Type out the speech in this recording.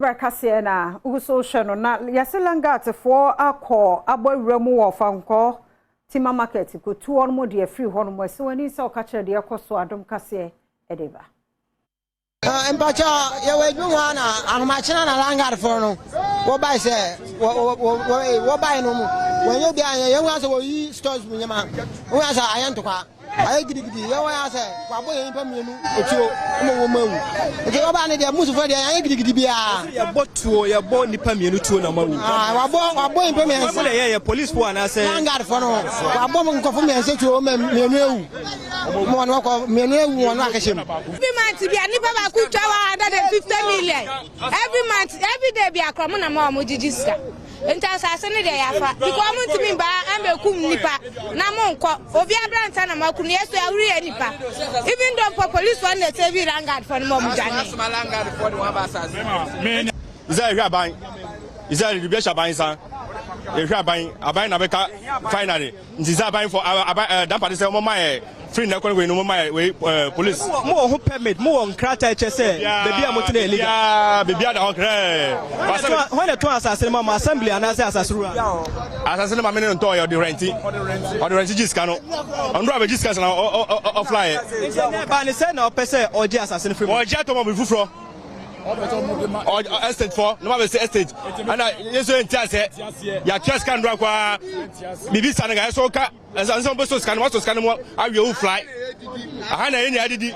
Berɛ kaseɛ na wogu so hwɛ no na yɛse Langatfoɔ akɔ abɔ awura mu wɔ Fankɔ Tima Market kɔtu wɔn mu deɛ firi hɔ nom ɛsɛ w'ani sɛ ɔka kyerɛ deɛ ɛkɔ so adom kaseɛ ɛde ba. Mpakyɛ yɛwɔ adwuma hɔ na ahomakyena na landguardfoɔ no wɔbae sɛ wɔbae no mu wɔnyɛ obi anyɛ yɛn ho asɛ wɔyi stores mu nneɛma wɔn asɛ ayɛ ntokwa ayɛ gidigidi yɛn wɔn asɛ wɔabɔ yɛn nipa mmienu etuo wɔn wɔn awu nti wɔbaa no deɛ musufoɔ deɛ yɛanyɛ gidigidi biara. Yɛbɔ tuo yɛbɔ nipa mmienu tuo na wɔn awu. Wɔabɔ wɔabɔ nipa mmiɛnsa. Wɔn na yɛyɛ policefoɔ anaasɛ. Landguardfoɔ no wɔabɔ nkɔfo mmiɛnsa tuo wɔn mmienu awu. Wɔn wɔkɔ mmienu awu wɔn akɛhyɛ mu. Every month bia nipa baako twa 150 million every month, every day bia korɔ mo na ma ɔmo gyigyi sika nti asase ne deɛ yafa because ɔmo ntumi ba ɛmbɛkum nipa na mo nkɔ obi abranta na mo akum yɛ so awuri yɛ nipa even though mpo police wɔn na ɛsɛ bi landguard fɔ no ma ɔmo dwane. Sɛ ɛhwɛ aban sɛ biribi ahyɛ aban nsa yɛhwɛ aban aban na bɛka finally nti sɛ aban fɔ aban ɛɛ dampade sɛ wɔn ma yɛ firi nnɛ kɔn wei no wɔn ma yɛ wei ɛɛ police. Mo wɔ ho permit, mo wɔ nkrataa ɛkyɛ sɛ baabi a mo tena yɛ legal. Biribiara biribiara da hɔ krɛɛ. Hwan na ɛtɔn asase no ma mo, assembly anaasɛ asase wura? Asase no ma me ne no ntɔɔ yɛ ɔde rɛnti ɔde rɛnti gye sika no ɔno a bɛgye sika sɛ na ɔfla yɛ. Nti ɛnɛ ɛbaa ne sɛ na ɔpɛ sɛ ɔgye asase no firi mu. Ɔgye atɔ ma obi foforɔ. Estate fɔ na ma bɛ se estate ɛna yɛ so yɛ nti asɛ yɛatua sika ndora koraa biribi sa no ka ɛsɛ ɔka ɛsɛ ɔbɛsɔ sika no wasɔ sika no mu awie wo fly aha na yɛ nyinaa didi.